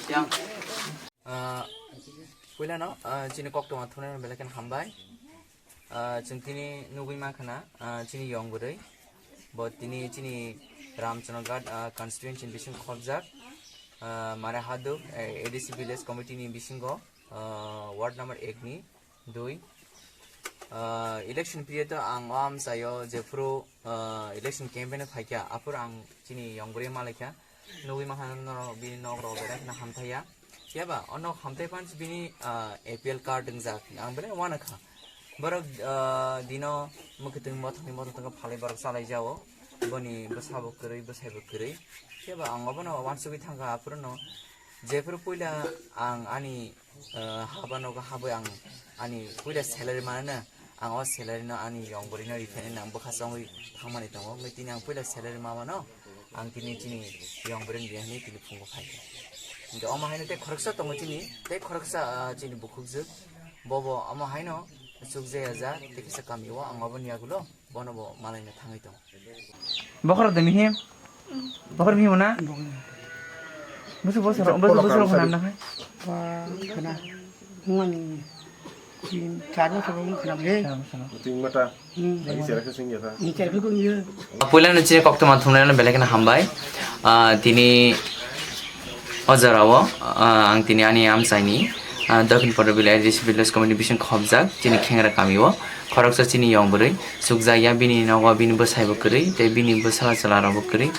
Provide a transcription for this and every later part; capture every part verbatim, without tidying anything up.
Ah, puilano, ah, chini koktwma thungnai belai kheno hambai. Ah, chwng tini nugwi mankha na, ah, chini yong bwrwi. Bo tini chini Ramchandraghat, ah, constituency ni bising khobjak. Ah, Mare Haduk, eh, A D C village committee ni bisingo, ah, ward number ek ni dui. Ah, election period o ang o amchaio jephuru, ah, election campaign o phaikha, aphuru ang chini yong bwrwi malaikha. Nugwi mankha norok bini nok rok belai kheno hamthaiya. Phiya ba o nok hamthai phano bini, ah, A P L card wngjak. Ang belai uanakha. Borok, ah, dino mwkhwtwng mothokni mothok tongkha phalwi borok chalai jao. Boni bwsa bo kwrwi, bwsai bo kwrwi. Phiya ba ang obono uansugwi thangkha, aphuru no jephuru puila ang ani, ah, haba nogo habwi ang ani puila salary manana. Ang o salary no ani yong bwrwi no riphainai nang bwkha chongwi thangmani tongo. Wngwi tini ang puila salary mamano ang tini chini yong bwrwi ni bihikni tini phungo phaikha. Hingke omo haino tei khoroksa tongo chini, tei khoroksa, ah, chini bukhukjwk. Bobo omo haino chukjaya ja tei kisa kamio ang oboni yagulo bono bo malaina thangwi tongo. Bokhorok de mihi? Bokhorok mihi mona? Bosu bosu bosu bosu bosu nam nakhai. Wah, kena. Mani. Char bosor wng khna ble. Muting mata. Hmm. Lagi chera khe sing ya ta. Ni char khe kung ye. Puila no chini koktwma thumnai no belai kheno hambai. Ah, tini o jora o, ah, ang tini ani amchaini, ah, Dokhin Porobili A D C Village Committee bising khobjak chini khengra kami o. Khoroksa chini yong bwrwi chukjak ya bini nogo bini bwsai bo kwrwi tei bini bwsala chwla rok bo kwrwi.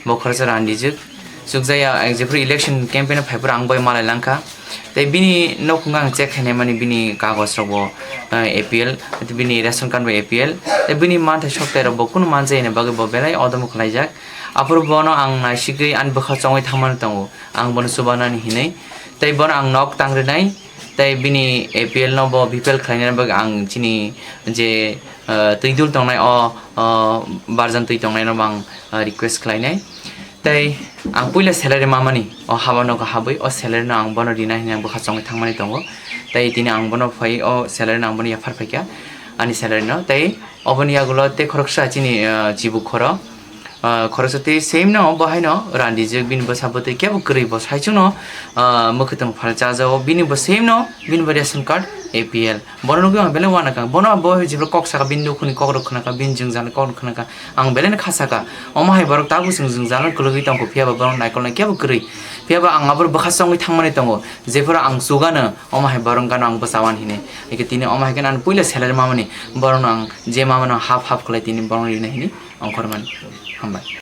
Bo khoroksa randijwk chukjak ya, eh, jephuru election campaign o phaiphuru ang bai malai langkha. Tei bini nokhungo ang check khainai mani bini kagoj rok bo, eh, A P L, bini ration card bo A P L, tei bini manthai soktai rok bo kunu manjai ni bagwi bo belai odomo khlaijak. Aphuru bono ang naisigwi ani bwkha chongwi thangmani tongo, ang bono chubanani hinwi. Tei bono ang nok tangrinai, tei bini A P L no bo B P L khlainani bagwi ang chini je, eh, twi dul tongnai o, o barjan twi tongnai no bo ang, eh, request khlainai. Tei ang puila salary mamani, o haba nogo habwi o salary no ang bono rina hinwi ang bwkha chongwi thangmani tongo. Tei tini ang bono phai o salary no ang bono yaphar phaikha ani salary no. Tei oboni yagulo tei khoroksa chini, ah, chibuk khoro, ah, khoroksa tei same no bo haino randijwk bini bwsa bwtwi kebo kwrwi bo saichungno, ah, mwkhwtwng phalsa jago bini bo same no bini bo ration card A P L. Bono nugwi ang belai uanakha. Bono bo jephuru kok saka bini nukhungni kok rok khwnakha, bini jwngjal kok rok khwnakha. Ang belai no khasakha. Omo hai borok tabuk chwng jwngjal no kwlwgwi tongkho, phiya ba borok naikolnai kebo kwrwi. Phiya ba ang abo bwkha chongwi thangmani tongo. Jephuru ang chugano, omo hai borok gano ang bwchawan hini. Eke tini omo hai khe ani puila salary mamani. Borok no ang je mamano half half khlai tini borok rina hini ongkhormani. Hambai.